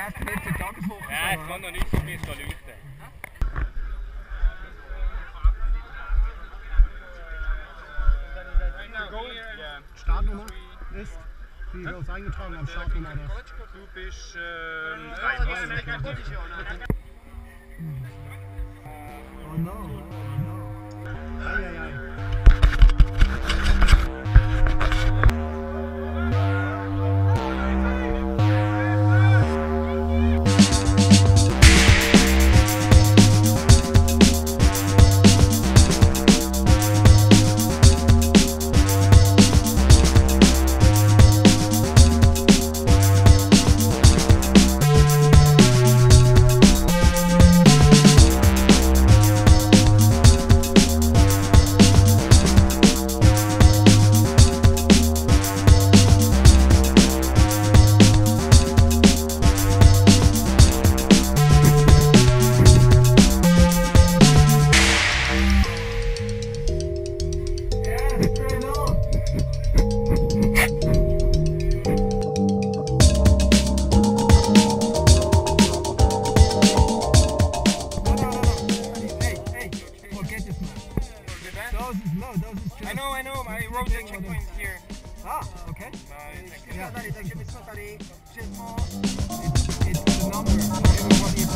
ersten letzten Tageswoche. Ja, es kann noch nicht so viel leuchten. Startnummer ist, wie wir uns eingetragen haben, Startnummer. Du bist 3. Oh no. Eieiei. I know, I wrote the checkpoint here. Ah, okay. Yeah. It's the number. Everybody is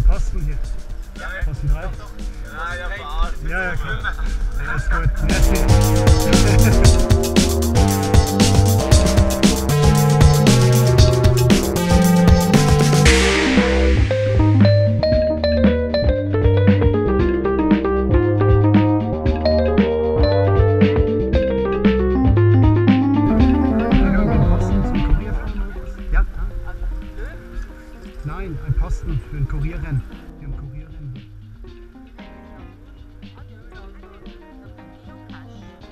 Posten hier. Posten 3? Ja, klar. Ja, ist gut. Merci. Nein, ein Posten für ein Kurierrennen. Wir haben Kurierrennen.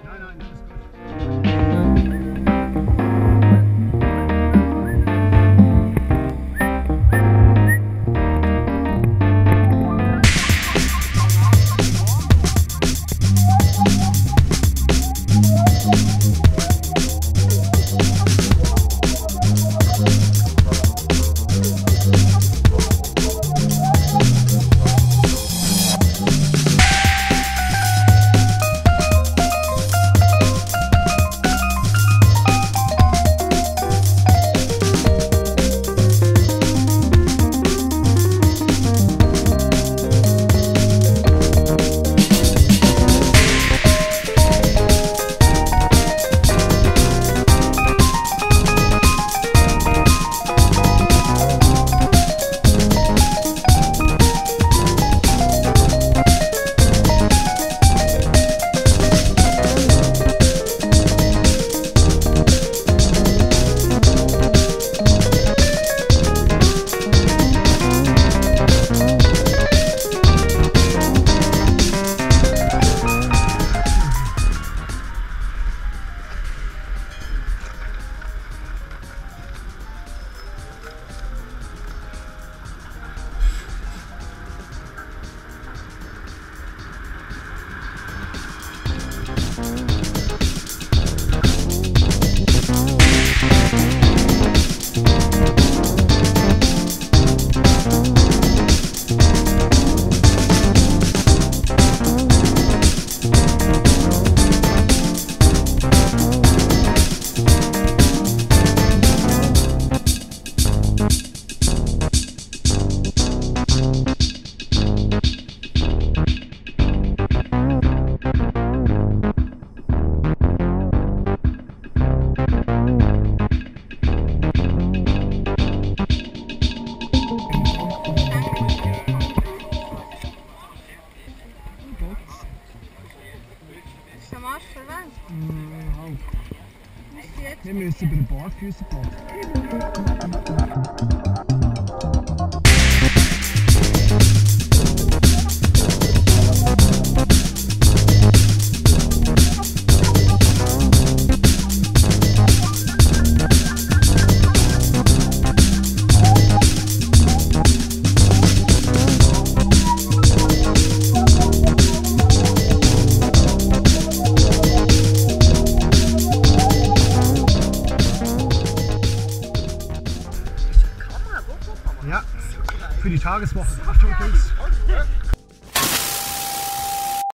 Nein, alles gut. Wir müssen über den Barfüßer passen. für die Tageswoche. Achtung, Jungs.